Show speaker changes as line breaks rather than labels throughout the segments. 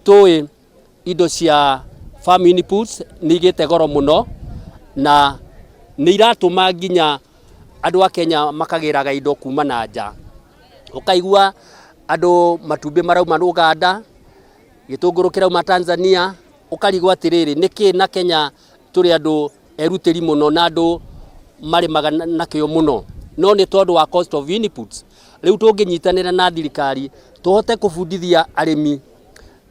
Tũĩ indo cia farm inputs nĩ igĩte goro mũno na nĩ iratũma nginya andũ a Kenya makagĩraga indo kuma na nja. Ũkaigua andũ matumbĩ marauma Uganda, gĩtũngũrũ kĩrauma Tanzania, ũkarigwo atĩrĩrĩ, nĩkĩ na Kenya tũrĩ andũ erutĩri mũno na andũ marĩmaga na kĩo mũno, no nĩ tondũ wa cost of inputs. Rĩu tũngĩnyitanĩra na thirikari tũhote kũbundithia arĩmi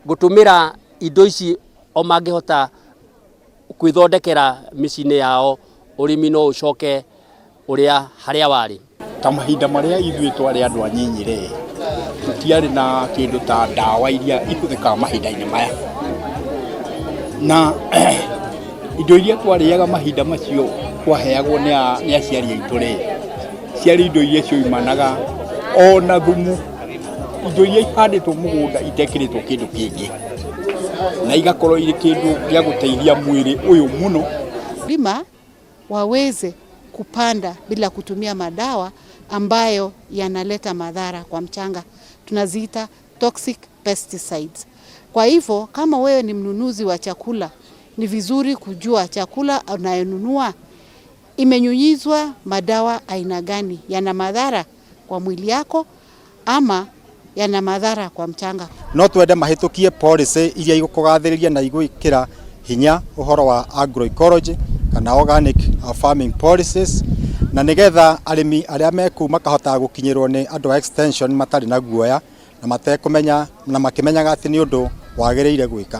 gũtũmĩra indo ici o mangĩhota kwĩthondekera mĩciĩ-inĩ yao, ũrĩmi no ũcoke ũrĩa harĩa warĩ.
Ta mahinda marĩa ithuĩ twarĩ andũ anyinyi rĩ, tũtiarĩ na kĩndũ ta ndawa iria ihũthĩkaga mahinda-inĩ maya. Na indo iria twarĩaga mahinda macio twaheagwo nĩ aciari aitũ rĩ, ciarĩ indo iria cioimanaga ona thumu, indo iria ihandĩtwo mũgũnda itekĩrĩtwo kĩndũ kĩngĩ, na igakorwo irĩ kĩndũ gĩa gũteithia mwĩrĩ ũyũ mũno.
Lima waweze kupanda bila kutumia madawa ambayo yanaleta madhara kwa mchanga, tunaziita toxic pesticides. Kwa hivyo kama wewe ni mnunuzi wa chakula, ni vizuri kujua chakula unayonunua imenyunyizwa madawa aina gani, yana madhara kwa mwili yako ama yana madhara kwa mchanga.
No twende mahĩtũkie policy iria igũkũgathĩrĩria na igwĩkĩra hinya ũhoro wa agroecology kana organic farming policies, na nĩgetha arĩmi arĩa me kũu makahotaga gũkinyĩrwo nĩ andũ a extension matarĩ na guoya na matekũmenya na makĩmenyaga atĩ nĩ ũndũ wagĩrĩire gwĩka.